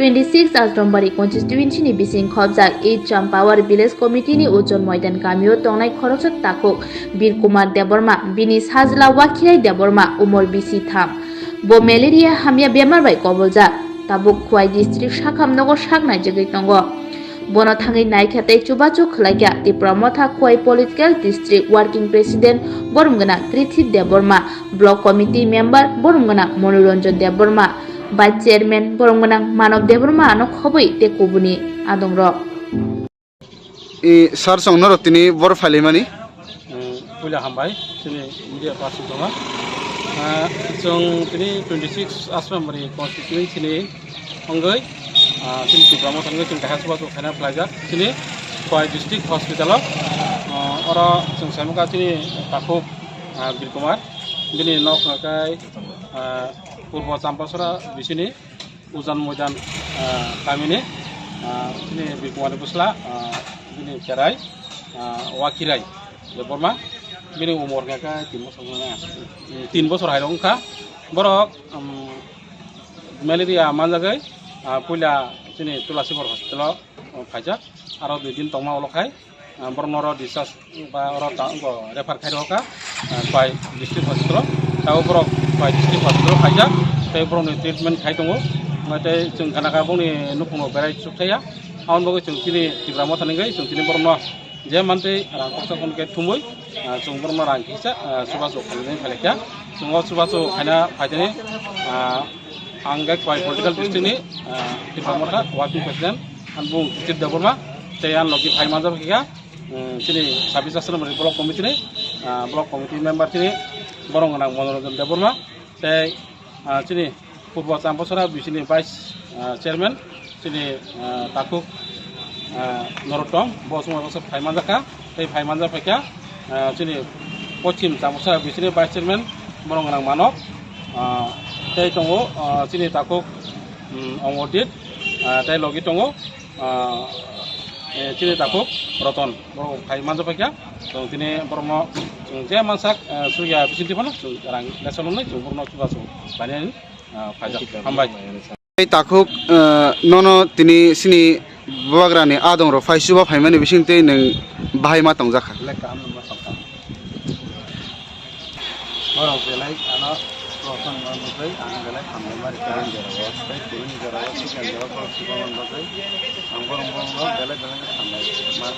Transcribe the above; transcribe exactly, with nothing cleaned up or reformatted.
Twenty six Asrambari constituency ni bising khobjak East Champawar Village Committee ni Ujon Moidan kamio tongnai khoroksa takhuk Bir Kumar Debbarma, bini sajla Wakhirai Debbarma, umor bisi tham. Bo malaria hamya bemar bai koboljak. Tabuk Khwai district sakham nogo sak naijagwi tongo. Bono thangwi naikha tei chubachu khwlaikha Tipra Motha Khwai Political District Working President borom gwnang Krithit Debbarma, Block Committee Member borom gwnang Manoranjan Debbarma, Vice Chairman borom gwnang Manob Debbarma ano khobwi tei kubuni adongrok. I, sir, chwng norok tini bor phailaimani? Mm, puila hambai, chini media person tongo. Ah, chwng tini twenty six Asrambari constituency ni wngwi, ah, chini Tipra Motha wngwi chwng kaisa chubachu khaina phlaijak. Chini Khwai District Hospital o, ah, oro chwng saimukha chini takhuk, ah, Bir Kumar, bini nok hwnkhe, ah, Purbo Champasora bisini Ujan Moidan, ah, kamini, ah, chini Bir Kumar ni bwsla, ah, bini cherai, ah, Wakhirai Debbarma, bini umor hwnkhe tin bosor wngya, tin bosor hai wngkha. Borok, um, malaria manjagwi, ah, puila chini Tulasibor hospital o, oh, phaijak, aro dui din tongma ulo khai. Ah, borok noro discharge ba oro ta-, wngkha refer khai rwkha, ah, Khwai district hospital o. Tabuk borok Khwai district hospital o khaijak, tei borokni treatment khai tongo. Omo tei chwng gana kha boni nukhungno berai chukthaiya. Aboni bagwi chwng chini Tipra Motha ni wngwi chwng chini borokno je mantwi rang koksa kono khe thumwi, ah, chwng borokno rang kisa, ah, chubachu khainani phailai kha. Chwng o chubachu khaina phaitani, ah, ang khe Khwai political district ni, ah, Tipra Motha working president, ang bung Krithit Debbarma, tei ang logi phai manjak kha. Mm, chini sabis asrambari block committee ni, ah, block committee member chini borok gwnang Manoranjan Debbarma, tei, ah, chini Purbo Champasora bisini vice, ah, chairman chini, ah, takhuk, ah, Norottom, bo chwng phai manjakha, tei phai manjak phaikha, ah, chini Pochim Champasora bisini vice chairman borok gwnang Manok, ah, tei tongo, ah, chini takhuk, mm, Omordit, ah, tei logi tongo, ah, eh, chini takhuk Roton, borok phai manjak phaikha. Chwng tini borokno chwng je mansak, ah, suya bisingtwi phano chwng rang lesa lwnwi chwng borokno chubachu khlainani, ah, phaijak. Hambai. Tei takhuk, ah, nono tini chini bubagrani adongrok phai chuba phaimani bisingtwi nwng bahai ma tongjakha. Borok belai ano prothom ma nugwi ang belai hamlaima rikha. Tei tini jora o sikang jora borok chuba man bagwi ang borok borokno belai belai hamlaima.